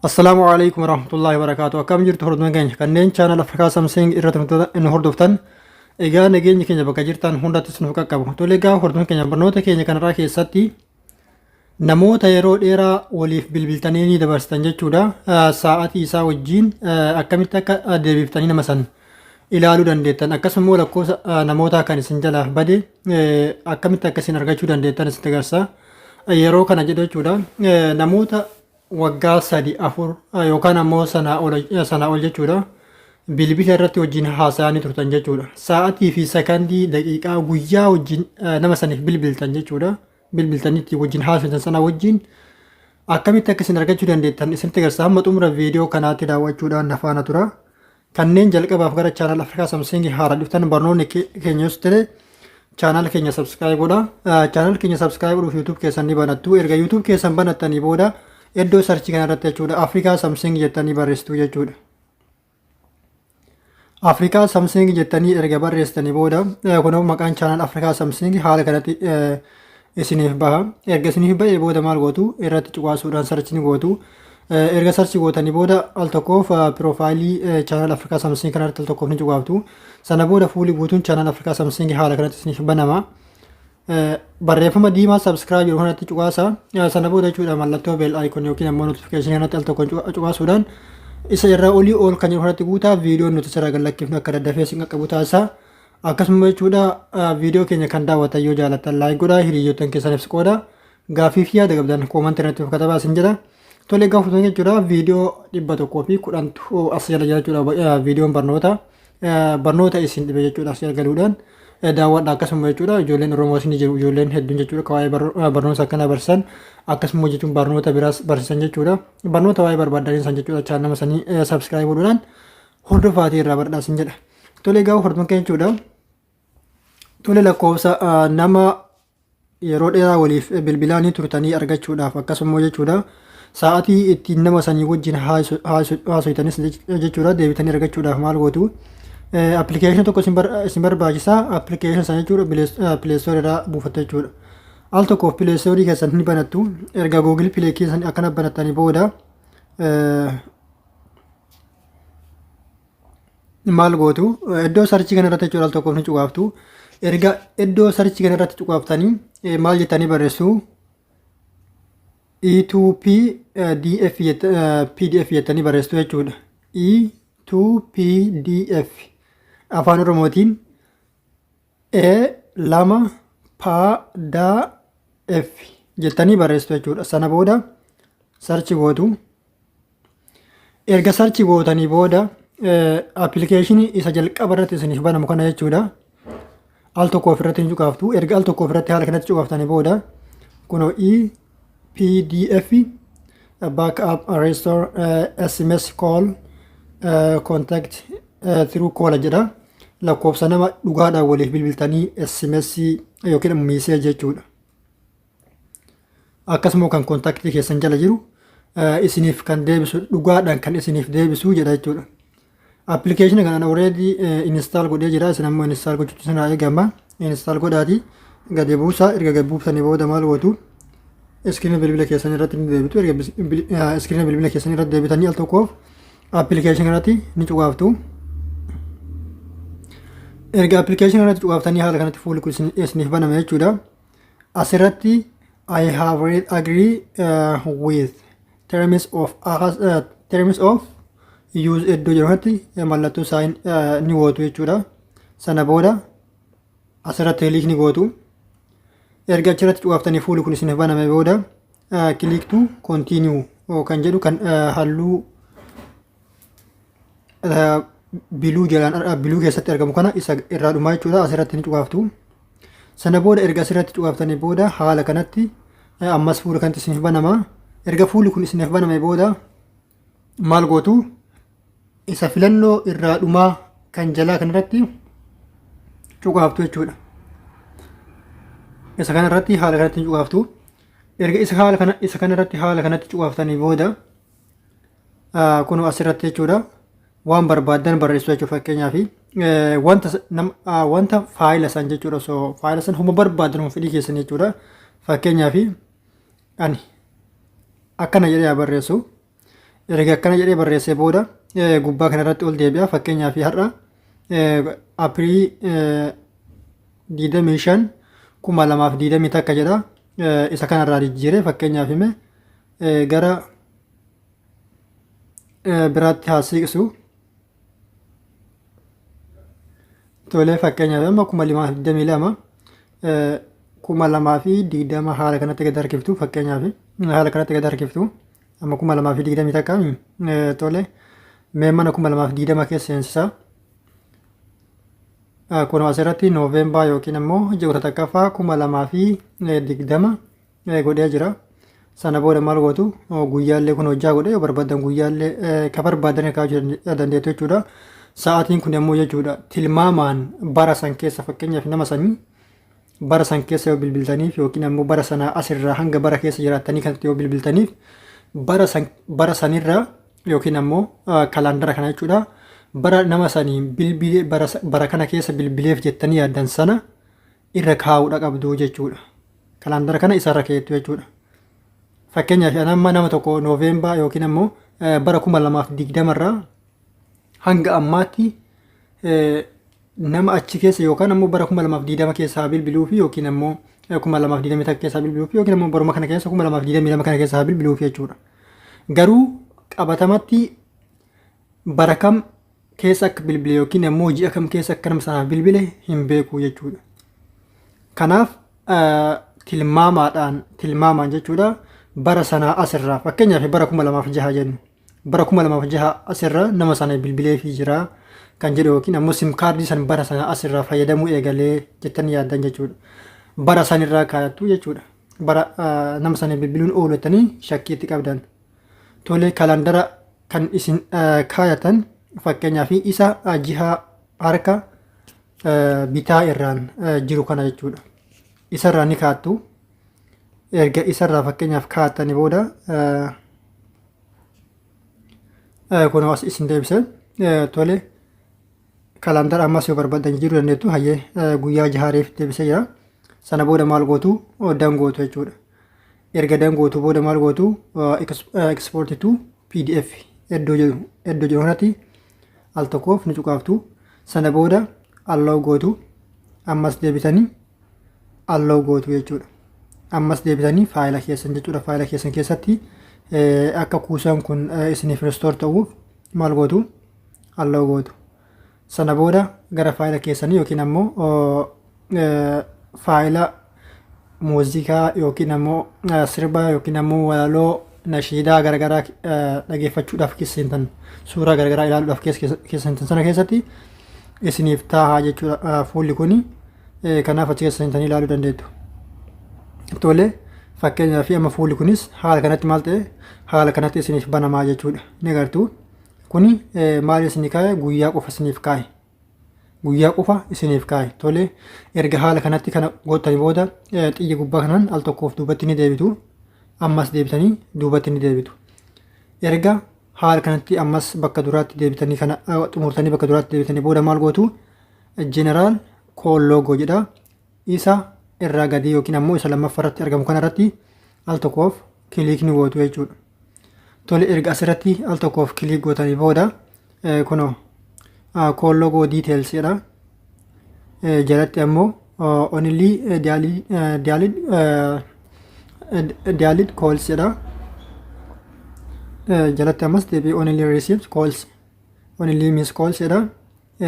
Assalaamu alaikum warahmatullahi wabarakatuh. Akkam jirtu hordoftoonni keenya kanneen channel Afrikaa Samsung irratti nu hordoftan, egaa nageenyi keenya bakka jirtan hundattis nuuf qaqqabu. Tole, egaa hordoftoonni keenya, barnoota keenya kanarraa keessatti namoota yeroo dheeraa waliif bilbiltanii ni dabarsitan jechuudha. Sa'aatii isaa wajjin akkamitti akka deebiftanii nama san ilaaluu dandeettan, akkasuma immoo lakkoofsa namootaa kan isin jalaa bade akkamitti akka isin argachuu dandeettan isin agarsiisa. Yeroo kana jedhu jechuudha, namoota waggaa 3, 4 yookaan ammoo sanaa ol jechuudha. Bilbila irratti wajjin haasa'anii turtan jechuudha. Sa'aatii fi sakandii, daqiiqaa, guyyaa wajjin nama saniif bilbiltan jechuudha. Bilbiltanitti wajjin haasoftan sana wajjin akkamitti akka isin argachuu dandeettan isinitti agarsiisa. Hamma xumura viidiyoo kanaatti daawwachuudhaan na faana tura. Kanneen jalqabaaf gara channel Afrikaa Samsung haaraa dhuftan, barnoonni keenya yoo ta'e channel keenya subscribe godha. Channel keenya subscribe godhuuf YouTube keessan ni banattu. Erga YouTube keessan banattanii booda iddoo search kanarratti jechuudha, Afrikaa Samsung jettanii barreessitu jechuudha. Afrikaa Samsung jettanii erga barreessitanii booda, kunoo maqaan channel Afrikaa Samsung haala kanatti isiniif baha. Erga isiniif ba'ee booda maal gootu? Irratti cuqaasuudhaan search ni gootu. Erga search gootanii booda al tokkoof profile channel Afrikaa Samsung kanarratti al tokkoof ni cuqaaftu. Sana booda fuuli guutuun channel Afrikaa Samsung haala kanatti isiniif banama. Barreeffama diimaa subscribe jedhu kanatti cuqaasa. Sana booda jechuudha, mallattoo bell icon yookiin ammoo notification kanatti al tokkoon cuqaasuudhaan isa irraa olii ol kan jedhu kanatti guutaa, viidiyoon nuti sirraa gad lakkifnu akka daddafee isin qaqqabu taasisa. Akkasuma jechuudha, viidiyoo keenya kan daawwatan yoo jaallattan like godhaa, hiriyoottan keessaniif qooda. Gaaffii fi yaada qabdan comment irratti of katabaa isin jedha. Tole, egaa fudhatan jechuudha, viidiyoo 110tu as jala jira jechuudha. Viidiyoon barnoota isin dhibe jechuudha, as jala galuudhaan daawwadha. Akkasuma jechuudha, ijoolleen Oromoos ni jiru, ijoolleen hedduun jechuudha, kan waa'ee barnoota akkanaa barsiisan, akkasuma jechuun barnoota biraas barsiisan jechuudha. Barnoota waa'ee barbaadanii san jechuudha, channel sanii subscribe godhuudhaan hordofaatii irraa baradhaa isin jedha. Tole, egaa hordofan keenya jechuudha. Tole, lakkoofsa nama yeroo dheeraa waliif bilbilaanii turtanii argachuudhaaf, akkasuma jechuudha, sa'aatii ittiin nama sanii wajjin haasoytanis jechuudha, deebitanii argachuudhaaf maal gootu? Application tokko isin barbaachisa. Application sana jechuudha, Play Store irraa buufattu jechuudha. Al tokkoof Play Store keessan ni banattu. Erga Google Play keessan akkana banattanii booda maal gootu? Iddoo search kana irratti jechuudha, al tokkoof ni cuqaaftu. Erga iddoo search kana irratti cuqaaftanii maal jettanii barreessu? E2P DF, PDF jettanii barreessitu jechuudha. E2PDF, afaan Oromootiin E 2 P D F jettanii barreessitu jechuudha. Sana booda search gootu. Erga search gootanii booda application isa jalqaba irratti isiniif banamu kana jechuudha. Al tokko ofirratti ni cuqaaftu. Erga al tokko ofirratti haala kanatti cuqaaftanii booda, kunoo E PDF backup restore SMS call contact through call jedha. Lakkoofsa nama dhugaadhaan waliif bilbiltanii SMS yookiin message jechuudha. Akkasuma kan contact keessan jala jiru isiniif kan deebisu, dhugaadhaan kan isiniif deebisu jedha jechuudha. Application kana already install godhee jira. Isin ammoo install gochuutu isin eegama. Install godhaati gadi buusaa. Erga gadi buusanii booda maal gootu? Screen bilbila keessan irratti ni deebitu. Erga screen bilbila keessan irratti deebitanii al tokkoof application kanatti ni cuqaaftu. Erga application kanatti cuqaaftanii haala kanatti fuulli kun isiniif baname jechuudha. Asirratti "I have read, agree with terms of use" iddoo jedhu kanatti mallattoo sign ni gootu jechuudha. Sana booda asirratti click ni gootu. Erga achirratti cuqaaftanii fuulli kun isiniif baname booda, "click to continue" kan jedhu, kan halluu blue jalaan blue keessatti argamu kana, isa irraa dhumaa jechuudha, asirratti ni cuqaaftu. Sana booda erga asirratti cuqaaftanii booda haala kanatti ammas fuula kanatti isiniif banama. Erga fuulli kun isiniif baname booda maal gootu? Isa filannoo irraa dhumaa kan jalaa kanarratti cuqaaftu jechuudha. Isa kanarratti haala kanatti cuqaaftu. Erga isa haala kana isa kanarratti haala kanatti cuqaaftanii booda, kun asirratti jechuudha, waan barbaaddan barreessuu jechuudha. Fakkeenyaaf wanta file san jechuudha, osoo file san homa barbaaddan fedhii keessan jechuudha. Fakkeenyaaf ani akkana jedhee haa barreessu. Erga akkana jedhee barreessee booda gubbaa kanarratti ol deebi'a. Fakkeenyaaf har'a April 25 2021 jedha. Isa kanarraa jijjiiree fakkeenyaaf hime gara biraatti haa siiqsu. Tolee, fakkeenyaaf amma 2022, 2020 haala kanatti gad harkiftu. Fakkeenyaaf haala kanatti gad harkiftu. Amma 2021. Tole, mee mana 2020 keessa seensisaa. Kun asirratti November yookiin immoo ji'a 11ffaa 2020 godhee jira. Sana booda maal gootu? Guyyaallee kun hojjaa godhee, yoo barbaadan guyyaallee ka barbaadan kaa'uu dandeettu jechuudha. Sa'aatiin kun immoo jechuudha tilmaamaan bara san keessa, fakkeenyaaf nama sanii bara san keessa yoo bilbiltaniif yookiin ammoo bara sana asirraa hanga bara keessa jiraattanii kanatti yoo bilbiltaniif, bara san bara sanirraa yookiin ammoo kalaandara kana jechuudha, bara nama sanii bilbilee bara kana keessa bilbileef jettanii yaaddan sana irra kaa'uudha qabdu jechuudha. Kalaandara kana isarra keettu jechuudha. Fakkeenyaaf amma nama tokko November yookiin ammoo bara 2020rraa hanga ammaatti nama achi keessa yookaan ammoo bara 2020 keessa haa bilbiluu fi yookiin ammoo 2021 keessa haa bilbiluu fi yookiin ammoo baruma kana keessa 2022 kana keessa haa bilbiluu fi jechuudha. Garuu qabatamatti bara kam keessa akka bilbile yookiin ammoo ji'a kam keessa akka nama sanaaf bilbile hin beeku jechuudha. Kanaaf tilmaamaadhaan, tilmaamaan jechuudha, bara sanaa asirraa, fakkeenyaaf bara 2006 jennu, bara 2006 asirra nama sana bilbileefii jira kan jedhu yookiin ammoo SIM kaardii san bara sana asirraa fayyadamuu eegalee jettanii yaaddan jechuudha. Bara sanirraa kaayattu jechuudha. Bara nama sana bilbiluun oolu jettanii shakkiitti qabdan. Tole, kalaandara kan isin kaayatan fakkeenyaaf isa jiha harka bitaa irraan jiru kana jechuudha. Isarraa ni kaattu. Erga isarraa fakkeenyaaf kaa'attanii booda kun as isin deebise. Tole, kalaandara ammas yoo barbaadan jijjiiruu dandeettu. Hayyee, guyyaa jahaareef deebisee jira. Sana booda maal gootu? Done gootu jechuudha. Erga done gootu booda maal gootu? Export to PDF iddoo jedhu kanatti al tokkoof ni cuqaaftu. Sana booda allow gootu, ammas deebitanii allow gootu jechuudha. Ammas deebitanii faayila keessan jechuudha. Faayila keessan keessatti akka kuusaan kun isiniif restore ta'uuf maal gootu? Allow gootu. Sana booda gara faayila keessanii yookiin ammoo faayila muuziqaa yookiin ammoo sirba yookiin ammoo walaloo nashiidaa garaagaraa dhageeffachuudhaaf keessa seentan, suuraa garaagaraa ilaaluudhaaf keessa seentan sana keessatti isiniif taahaa jechuudha fuulli kuni. Kanaaf achi keessa seentanii ilaaluu dandeettu. Tole, fakkeenyaaf amma fuulli kunis haala kanatti maal ta'e? Haala kanatti isiniif banamaa jechuudha. Ni agartu. Kuni maal isinii kaa'e? Guyyaa qofa isiniif kaa'e. Guyyaa qofa isiniif kaa'e. Tole, erga haala kanatti kana gootanii booda xiyya gubbaa kanaan al tokkoof duubatti ni deebitu. Ammas deebitanii duubatti ni deebitu. Erga haala kanatti ammas bakka duraatti deebitanii, kana xumurtanii bakka duraatti deebitanii booda maal gootu? General call log jedha. Isa irraa gadii yookiin ammoo isa lammaffaa irratti argamu kanarratti al tokkoof click ni gootu jechuudha. Tole, erga asirratti al tokkoof click gootanii booda kunoo call log details jedha. Jalatti ammoo only dialed calls jedha. Jalatti ammas deebi'ee only received calls, only missed calls jedha.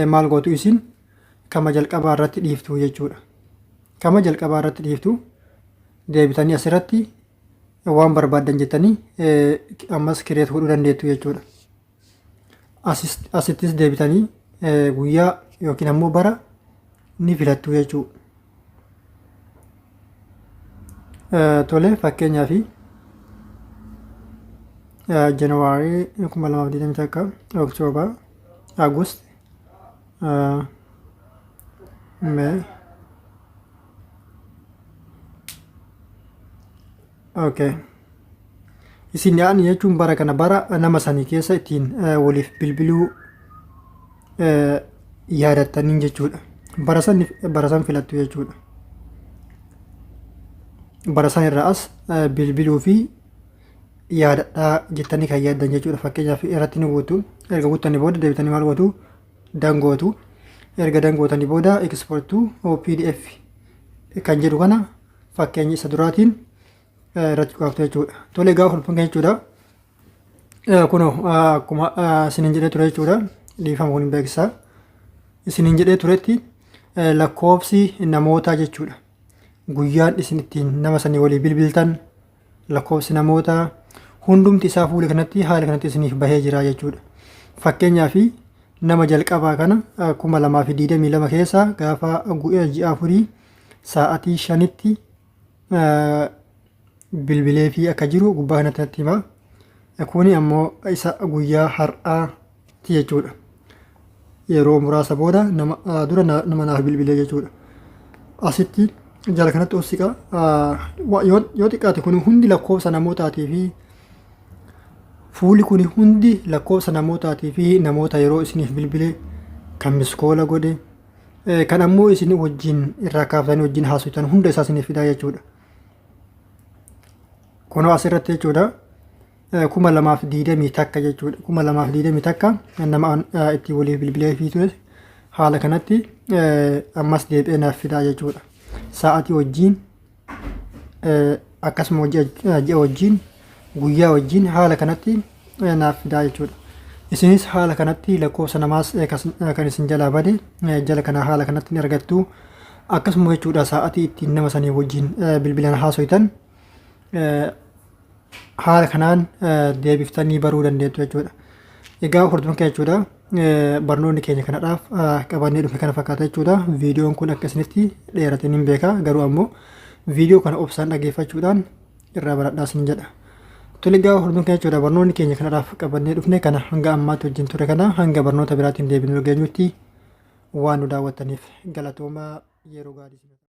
Maal gootu? Isin kama jalqabaa irratti dhiiftu jechuudha. Kama jalqabaa irratti dhiiftu. Deebitanii asirratti waan barbaaddan jettanii ammas create godhuu dandeettu jechuudha. Asittis deebitanii guyyaa yookiin ammoo bara ni filattu jechuudha. Tole, fakkeenyaaf January 2021, October, August, May. Okay. Isin yaa'an jechuun bara kana bara nama sanii keessa ittiin waliif bilbiluu yaadattaniin jechuudha. Bara san filattu jechuudha. Bara san irraa as bilbiluu fi Yaadadhaa jettanii kan yaaddan jechuudha. Fakkeenyaaf, irratti ni guutu. Erga guuttanii booda deebitanii maal gootu? Done gootu. Erga done gootanii booda export to PDF kan jedhu kana fakkeenya isa duraatiin irratti cuqaaftu jechuudha. Tole, gaafa hordofan jechuudha. Kunoo akkuma isiniin jedhee ture jechuudha. Dhiifama, kun hin beeksisaa. Isiniin jedhee turetti lakkoofsi namootaa jechuudha. Guyyaan isin ittiin nama sanii walii bilbiltan, lakkoofsi namootaa hundumti isaa fuula kanatti haala kanatti isiniif bahee jira jechuudha. Fakkeenyaaf, nama jalqabaa kana 2022 keessa gaafa ji'a 4 sa'aatii 5tti bilbilee fi akka jiru gubbaa kanatti natti hima. Kuni ammoo isa guyyaa har'aati jechuudha. Yeroo muraasa booda nama dura nama naaf bilbilee jechuudha. Asitti jala kanatti ol siqa. Yoo xiqqaate kun hundi lakkoofsa namootaatii fi fuulli kun hundi lakkoofsa namootaatii fi namoota yeroo isiniif bilbile, kan missed call godhe, kan ammoo isin wajjin irraa kaaftanii wajjin haasoftan hunda isaa isiniif fidaa jechuudha. Kunoo asirratti jechuudha. 2021 jechuudha. 2021 nama itti waliif bilbilee fi ture haala kanatti ammas deebi'ee naaf fidaa jechuudha. Sa'aatii wajjin, akkasuma ji'a wajjin, guyyaa wajjin haala kanatti naaf fidaa jechuudha. Isinis haala kanatti lakkoofsa namaas kan isin jalaa bade jala kana haala kanatti ni argattu. Akkasuma jechuudha, sa'aatii ittiin nama sanii wajjin bilbilan haasoitan haala kanaan deebiftanii baruu dandeettu jechuudha. Egaa hordofan keenya jechuudha, barnoonni keenya kanadhaaf qabannee dhufe kana fakkaata jechuudha. Viidiyoon kun akka isinitti dheerate hin beeka, garuu ammoo viidiyoo kana obsaan dhaggeeffachuudhaan irraa baradhaa isin jedha. Tole, egaa hordofan keenya jechuudha, barnoonni keenya kanadhaaf qabannee dhufne kana hanga ammaatti wajjin ture kana. Hanga barnoota biraatiin deebinuu geenyutti waan nu daawwattaniif galatoomaa, yeroo gaarii.